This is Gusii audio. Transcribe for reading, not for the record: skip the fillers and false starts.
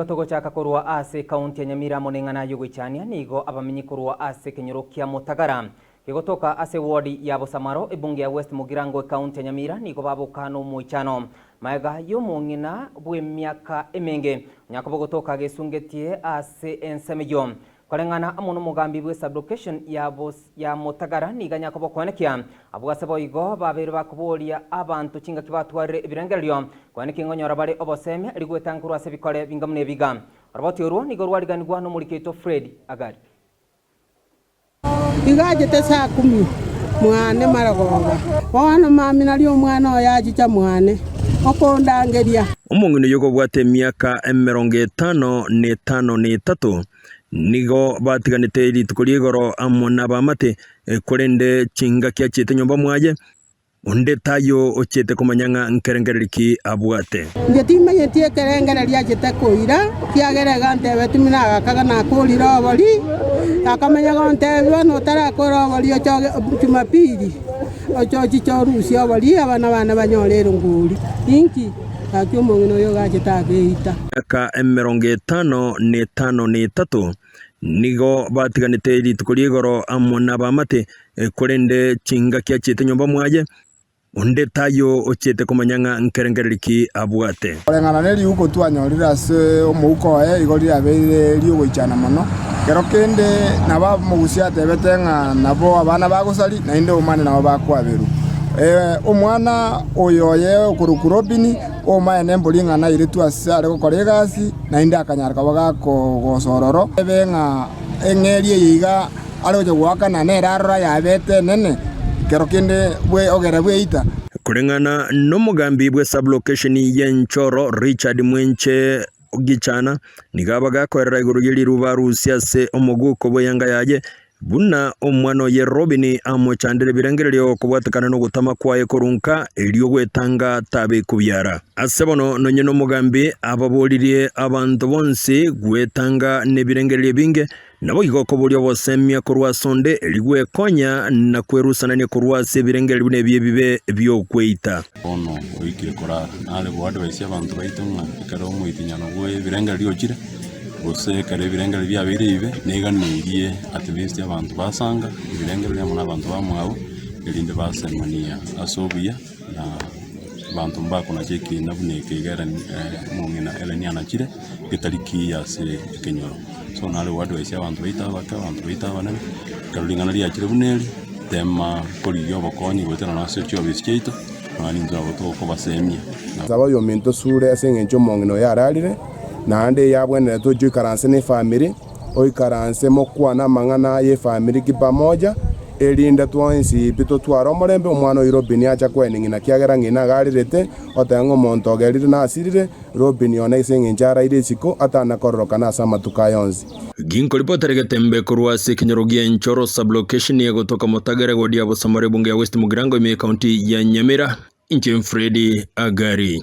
Togochaka korwa ase ekaunti ya Nyamira amo neng'ana y'ogoichania, nigo abamenyi korwa ase ekenyoro kia Motagara kegotoka ase eward ya Bosamaro, ebunge ya West Mugirango ekaunti ya Nyamira nigo baboka nomoichano magega y'omong'ina bw'emiaka emenge onyakoba ogotoka agesungetie ase ensemo eyio. Koreng'ana amo nomogambi bwe sublocation ya ya Motagara nigo anyakoba okoenekia abwo ase boigo babeire bakoboria abanto chingaki batwarire ebirengererio koenekia ng'a onyora bare obosemia erio gwetanga korwa ase ebikore binga buna ebiga. Oroboti orwo nigo rwariganigwa nomoriki oito Fred Agari. Igo achete saa kumi mwane marogoba. Bono mambia nario omwana oye achicha mwane okondangeria. Omong'ina oyio kobwate emiaka emerongo etano na etano na etato, Nigo batiganete rituko ri'igoro amo nabamate, korende chingaki achiete nyomba mwaye, onde taiyo ochiete komanya ng'a nkerengererio ki abwate. Inche timanyeti ekerengererio achete koira, ekiagera iga antebetie buna agakaga nakorire obori, akamanya gontebia bono otarakora obori oche Jumapili, oche ochiche orusie obori abana bane banyore erongori. Inki? Gaki omong'ina oyo ogachete ageita. Emiaka emerongo etano na etano na etato, nigo batiganete rituko ri'igoro amo nabamate, korende chingaki achiete nyomba mwaye, onde taiyo ochiete komanya ng'a nkerengererio ki abwate. Koreng'ana ne riuko twanyorire ase omouko oye igo riabeire ri'ogoichana mono. Kero kende nabo omogusia atebete ng'a nabo abana bagosari, naende omwane nabo bakwaberwa. Omwana oyo oye okorokwa Robini, omaye nembori ng'a nairetwe ase are gokora egasi, naende akanyara koba gakogosa ororo. Ebe ng'a eng'eria eye iga are gocha goakana nere arora yabete enene, kero kende ogere bweita. Koreng'ana nomogambi bwe sub-location y'Enchoro Richard Mwenche Gichana, nigo abagakoerera igoro ye riruba arusie ase omoguko bw'eyanga yaye, buna omwana oye Robini amochandire ebirengererio kobwatekana nogotama kwaye korwa nka, erio gwetanga tabe kobiara. Ase bono nonye nomogambi ababoririe abanto bonsi gwetanga nebirengererio ebinge, Naboigo okoboria obosemia korwa asonde, erio gwekonya na kwerusanania korwa ase ebirengererio buna ebi ebibe bi'okweita. Bono oikire korara. Nare goadvise abanto baito ng'a ekero omoitinyano bw'ebirengererio ochire, gose ekero ebirengererio biabeire ebibe, neganeirie at least abanto basanga ebirengererio amo na abanto bamwabo, erinde basemania ase obuya na abanto mbakonacha ekina buna eke iga Ellen omong'ina Ellen anachire, getari kiya ase ekenyoro. So nare goadvise abanto baito abake, abanto baito abanene, ekero ring'ana riachire buna eri, tema korigia obokonyi goetera nonye ase chiofisi chiaito, nonya nintwe nabo tokobasemia. Saba oyominto sure ase engencho omong'ina oyo ararire, naende eyabwenerete oche oikaranse nefamiri, oikaranse mokwane amang'ana y'efamiri kipamoja, erinde twensi pi totware omorembe, omwana oyio Robini acha koenia ng'ina kiagera ng'ina iga arirete, oteba ng'a omonto ogerire nasirire, Robini one ase engencho araire isiko, atana kororokana ase amatuko aya onsi. Ginkoripotera egetembe korwa ase ekenyoro gia Enchoro sub-location egotoka Motagere ward ya Bosamara ebunge ya West Mugirango ime y'ecounty ya Nyamira. Inche Fred Agari.